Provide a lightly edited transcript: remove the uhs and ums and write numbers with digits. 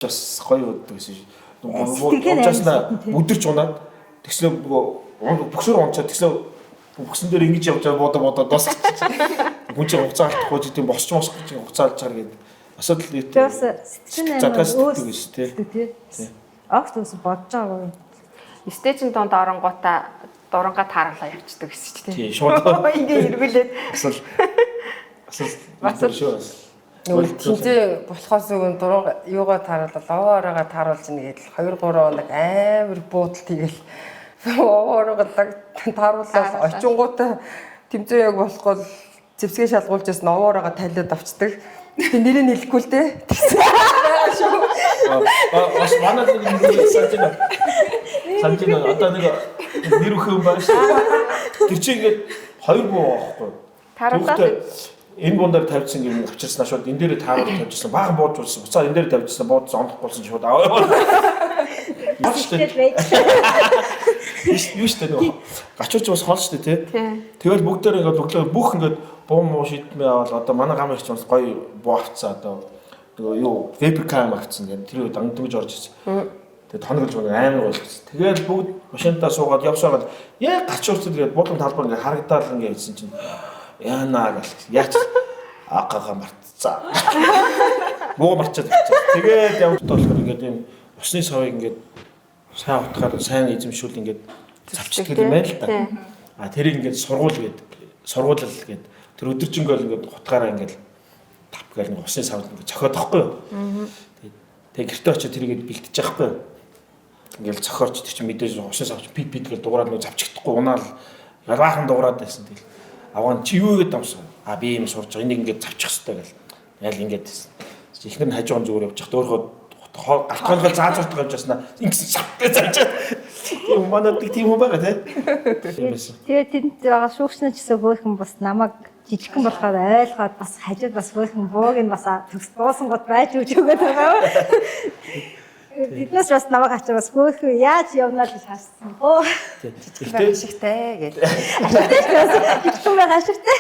Бас гоё өгдөг гэсэн шин. Сэтгэлгээ нь Унчааснаа амар тий. бүдэрч унаад тэгснэ нөгөө бөксөр унчаад тэгснэ бөксөн дээр ингэж явж байгаа буудаа буудаа дуусчих. Хүн чинь хугацаа алдахгүй ч тийм босч мосох гэж хугацаа алдж байгаа гэдэг. Асуудал Тэр бас сэтгэл нь амар Задгаас өөр сэтгэдэг байсан, тий. сэтгэдэг, тий. Огт ус бодож байгаагүй. Стейжн донд оронгуудаа дурангаа тааруулаа явчихдаг гэсэн чи тий. Тий, шууд. Ингээ эргүүлээд Асал асал Бас л- шүү бас. Нөгөө тэнцээ болохоос өмнө дуруу юугаа тааруулаад овоо ороогоо тааруулж нэгээд л 2 3 хоног амар буудалт хийгээл овоо ороогоо тааруулаад очингуудаа тэмцээ яг болохгүй л зэвсгээ шалгуулж байсан овоо ороогоо талиад авчдаг. Тэгээ нэрийг хэлэхгүй л дээ. Тэгсэн байгаа шүү. Бас манай нэг нэг санаж байна. Санаж байна. Одоо нэг нэр өхөө юм байна шүү. Тэр чинь ингээд хоёр буу байхгүй. Тааруулаад. Түүхтэй энэ буун дээр тавьчихсан юм авчирснаа шууд энэ дээрээ тааруулж тавьчихсан. Баахан бууж болсон. Буцаа энэ дээр тавьчихсан. Буудсан ондох болсон шууд аваа. Бооч Сэтгэл байж. юу шүү дээ нөгөө гачууч бас хол шүү дээ тий. Тий. Тэгэл бүгдээр ингээд өглөө бүх ингээд буу муу шийдмээ авал одоо манай гам их ч бас гоё буу авцсан одоо нөгөө юу вебкам авцсан юм. Тэр үед дөнгөж орж ирсэн. Тэгээд тоноглож байгаа амар гоё болсон. Тэгэл бүгд машинтаа суугаад явсаагаад яг гачуурч тэгээд буудлын талбар ингээд харагдаал ингээд хэлсэн чинь яанаа гэл яач акага мартцаа. Буу марчаад явчихсан. Тэгээд явж болохоор ингээд юм усны савыг ингээд сайн утгаар сайн эзэмшүүл ингээд завчдаг юм байна л да. Тий. А тэрийг ингээд сургуул гээд сургуулал гээд тэр өдөржингөө л ингээд утгаараа ингээд тап гээл нэг усны савд ингээд зохиод байхгүй юу. Тэгээ гэртээ очиод тэрийг бэлтэж яахгүй юу. Ингээл зохиорч тэр чинь мэдээж усны сав чинь пит пит гэж дугаараад нэг завчдахгүй унаал ялгаахан дугаараад байсан тэгэл. Аваа чи юу гэдэг юмсан. А би юм сурж байгаа энийг ингээд завчих хэвээр гэл. Ял ингээд байсан. Эхнэр нь хажууган зүгээр явж байхад өөрөө галтгонгол заазууртаг явж байснаа ингэсэн сав гэж завчаад. Тийм манад нэг тийм хүн байгаа тий. Тийм байсан. Тэгээ тэнд байгаа шүүгчнэ ч гэсэн хөөхөн бас намайг жижигхэн болохоор ойлгоод бас хажууд бас хөөхөн бууг нь бас төгс дуусан гот байж өгч өгöd байгаа. Тэднээс бас намайг ачаа бас хөөхөн яаж явнаа л гэж харсан. Оо Жижигхэн ашигтай гэж. жижигхэн байгаа ашигтай.